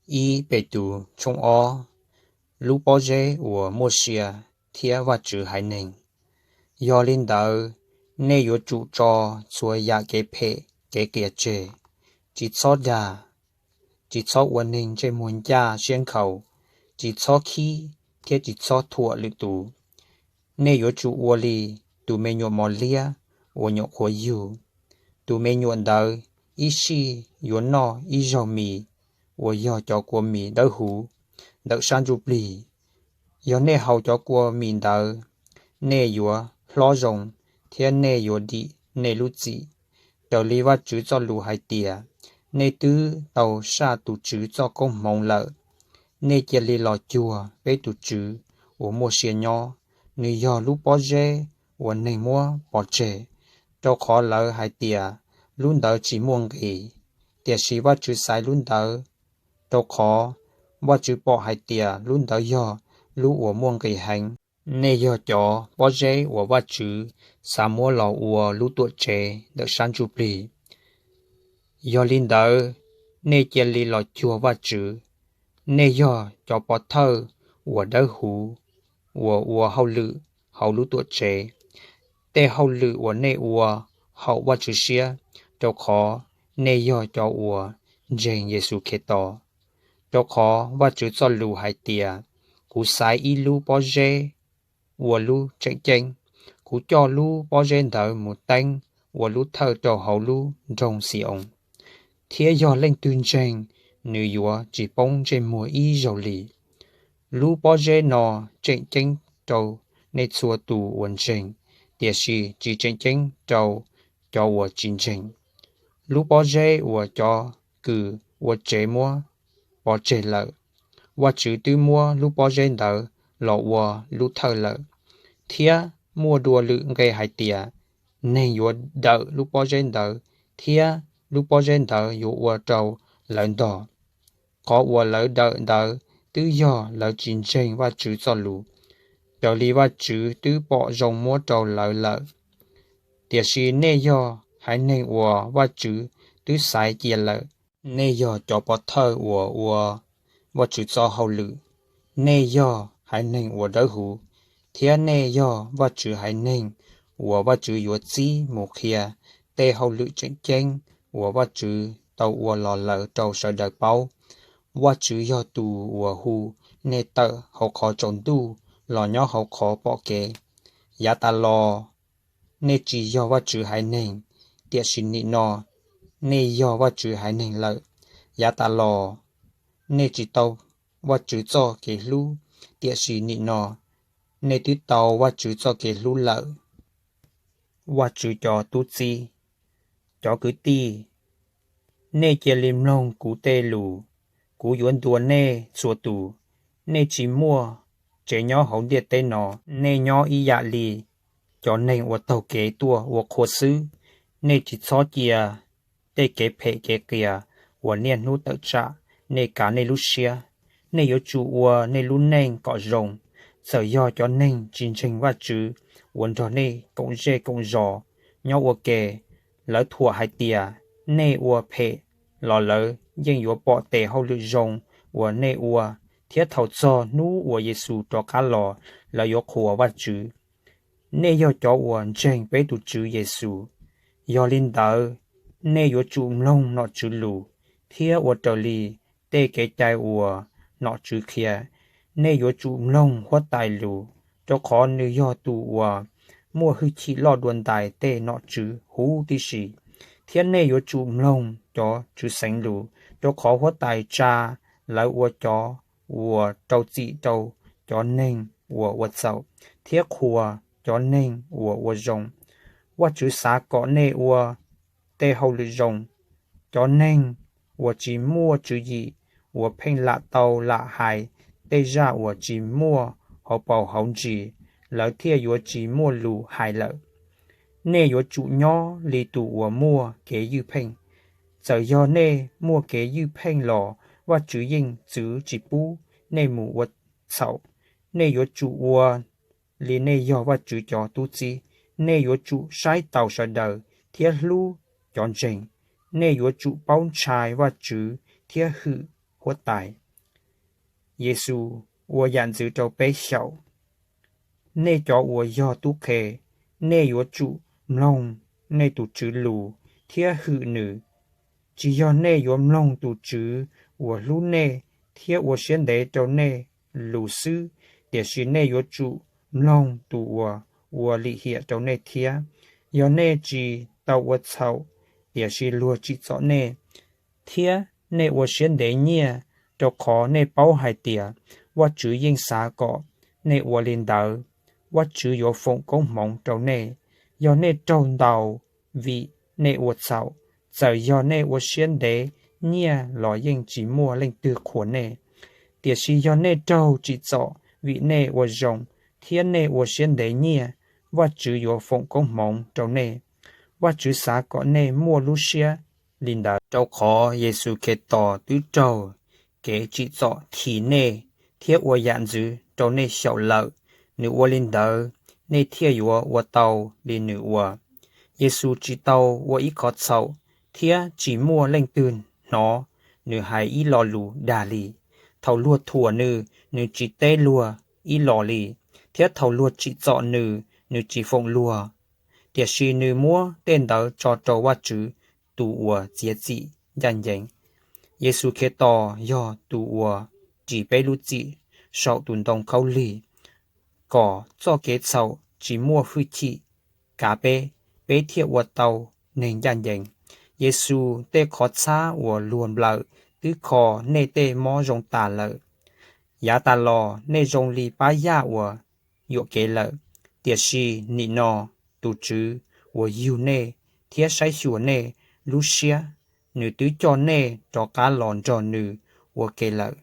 I Petus tshooj ob. Lub pob zeb uas muaj sia thiab Vajtswv haiv neeg. Yog li ntawd, nej yuav tsum tso txhua yam kev phem kev qias tseg. Tsis txhob dag, tsis txhob ua neeg ntsej muag ncaj siab nkhaus, tsis txhob khib thiab tsis txhob thuam lwm tus. Nej yuav tsum ua li tus me nyuam mos liab uas nyuam qhuav yug. Tus me nyuam ntawd ib sij yuav noj ib zaug mis uas yog cov kua mis dawb huv ntawm sab ntsuj plig. Yog nej haus cov kua mis ntawd, nej yuav hlob zoo thiab nej yuav dim nej lub txim. Raws li Vajtswv txoj lus hais tias, nej twb tau saj tus TSWV txoj koob hmoov lawm. Nej cia li los cuag peb tus tswv uas muaj sia nyob. Nws yog lub pob zeb uas neeg muab pov tseg, rau qhov lawv hais tias lub ntawd tsis muaj nqis, tiam sis Vajtswv xaiv lub ntawd, rau qhov Vajtswv pom hais tias lub ntawd yog lub uas muaj nqis heev. Nej yog cov pob zeb uas Vajtswv xav muab los ua lub Tuamtsev ntawm sab ntsuj plig. Yog li ntawd, nej cia li los cuag Vajtswv. Nej yog cov pov thawj uas dawb huv uas ua hauj lwm hauv lub Tuamtsev, tej hauj lwm uas nej ua haum Vajtswv siab, rau qhov nej yog cov uas ntseeg Yexus Khetos. Rau qhov Vajtswv txoj lus hais tias, kuv xaiv ib lub pob zeb ua lub tseem ceeb, kuv coj lub pob zeb ntawd mus teeb ua lub thawj rau hauv lub nroog Xi-oos, thiab yog leej twg ntseeg, nws yuav tsis poob ntsej muag ib zaug li. Lub pob zeb no tseem ceeb rau nej txhua tus uas ntseeg, tiam sis tsis tseem ceeb rau cov uas tsis ntseeg. Lub pob zeb uas cov kws ua tsev muab pov tseg lawm, Vajtswv twb muab lub pob zeb ntawd los ua lub thawj lawm. Thiab muaj dua lwm nqe hais tias, neeg yuav dawm lub pob zeb ntawd, thiab lub pob zeb ntawd yuav ua rau lawv ntog. Qhov uas lawv dawm ntawd twb yog lawv tsis ntseeg Vajtswv txoj lus, raws li Vajtswv twb pom zoo muab rau lawv lawm. Tiam sis nej yog haiv neeg uas Vajtswv twb xaiv cia lawm. Nej yog cov pov thawj uas ua Vajtswv txoj hauj lwm. Nej yog haiv neeg uas dawb huv, thiab nej yog Vajtswv haiv neeg uas Vajtswv yuav txib mus qhia tej hauj lwm tseem ceeb uas Vajtswv tau ua los lawm rau sawv daws paub. Vajtswv yog tus uas hu nej tawm hauv qhov tsaus ntuj los nyob hauv qhov pom kev. Yav tas los, nej tsis yog Vajtswv haiv neeg, tiam sis nim no nej yog Vajtswv haiv neeg lawm. Yav tas los, nej tsis tau Vajtswv txoj kev hlub, tiam sis nim no nej twb tau Vajtswv txoj kev hlub lawm. Vajtswv cov tub txib. Cov kwv tij, nej cia li mloog kuv tej lus. Kuv yuav ntuas nej txhua tus. Nej tsis muaj tsev nyob hauv ntiaj teb no. Nej nyob ib yam li cov neeg uas taug kev tuaj ua qhua xwb. Nej tsis txhob cia tej kev phem kev qias uas niaj hnub tawm tsam nej kav nej lub siab. Nej yuav tsum ua nej lub neej kom zoo. Txawm yog cov neeg tsis ntseeg Vajtswv uas nrog nej koom zej koom zos nyob ua ke, lawv thuam hais tias nej ua phem los lawv yeej yuav pom tes hauj lwm zoo uas nej ua, thiab thaum txog hnub uas Yexus rov qab los, lawv yuav qhuas Vajtswv. Nej yog cov uas ntseeg peb tus Tswv Yexus, yog li ntawd, nej yuav tsum mloog nom tswv lus thiab ua raws li tej kev cai uas nom tswv qhia. Nej yuav tsum mloog huab tais lus, rau qhov nws yog tus uas muaj hwj chim loj dua ntais tej nom tswv huv tib si. Thiab nej yuav tsum mloog cov tswv xeev lus, rau qhov huab tais tsa lawv ua cov uas rau txim rau cov neeg uas ua txhaum, thiab qhuas cov neeg uas ua zoo. Vajtswv xav kom nej ua tej hauj lwm zoo. Cov neeg uas tsis muaj tswv yim, uas pheej lam tau lam hais tej zaj uas tsis muaj hauv paus hauv ntsis, lawv thiaj yuav tsis muaj lus hais lawm. Nej yuav tsum nyob li tus uas muaj kev ywj pheej. Txawm yog nej muaj kev ywj pheej los Vajtswv yeej txwv tsis pub nej mus ua txhaum. Nej yuav tsum ua li nej yog Vajtswv cov tub txib. Nej yuav tsum saib taus sawv daws thiab hlub cov ntseeg. Nej yuav tsum paub ntshai Vajtswv thiab hwm Huab Tais Yexus ua yam ntxwv rau peb xyaum. Nej cov uas yog tub qhe, nej yuav tsum mloog nej tus tswv lus thiab hwm nws. Tsis yog nej yuav mloog tus tswv uas hlub nej thiab ua siab ntev rau nej lus xwb, tiam sis nej yuav tsum mloog tus uas ua lim hiam rau nej thiab. Yog nej tsis tau ua txhaum, tiam sis luag tsim txom nej, thiab nej ua siab ntev nyiaj, rau qhov nej paub hais tias Vajtswv yeej xav kom nej ua li ntawd, Vajtswv yuav foom koob hmoov rau nej. Yog nej raug ntaus vim nej ua txhaum, txawm yog nej ua siab ntev nyiaj los yeej tsis muaj leej twg qhuas nej. Tiam sis yog nej raug tsim txom vim nej ua zoo thiab nej ua siab ntev nyiaj, Vajtswv yuav foom koob hmoov rau nej. Vajtswv xav kom nej muaj lub siab li ntawd, rau qhov Yexus Khetos twb raug kev tsim txom thim nej thiab ua yam ntxwv rau nej xyaum lawm. Nws ua li ntawd, nej thiaj yuav ua tau li nws ua. Yexus tsis tau ua ib qhov txhaum, thiab tsis muaj leej twg hnov nws hais ib lo lus dag li. Thaum luag thuam nws, nws tsis teb luag ib los li, thiab thaum luag tsim txom nws, nws tsis foom luag, tiam sis nws muab tej ntawd tso rau Vajtswv tus uas txiav txim ncaj ncees. Yexus Khetos yog tus uas ris peb lub txim saum tus ntoo khaub lig, kom txoj kev txhaum tsis muaj hwj chim kav peb, peb thiaj ua tau neeg ncaj ncees. Yexus tej qhov txhab uas luag nplawm twb kho nej tej mob zoo tas lawm. Yav tas los nej zoo li pab yaj uas yuam kev lawm, tiam sis nim no tus Tswv uas yug nej thiab saib xyuas nej lub siab, nws twb coj nej rov qab los nrog nws ua ke lawm.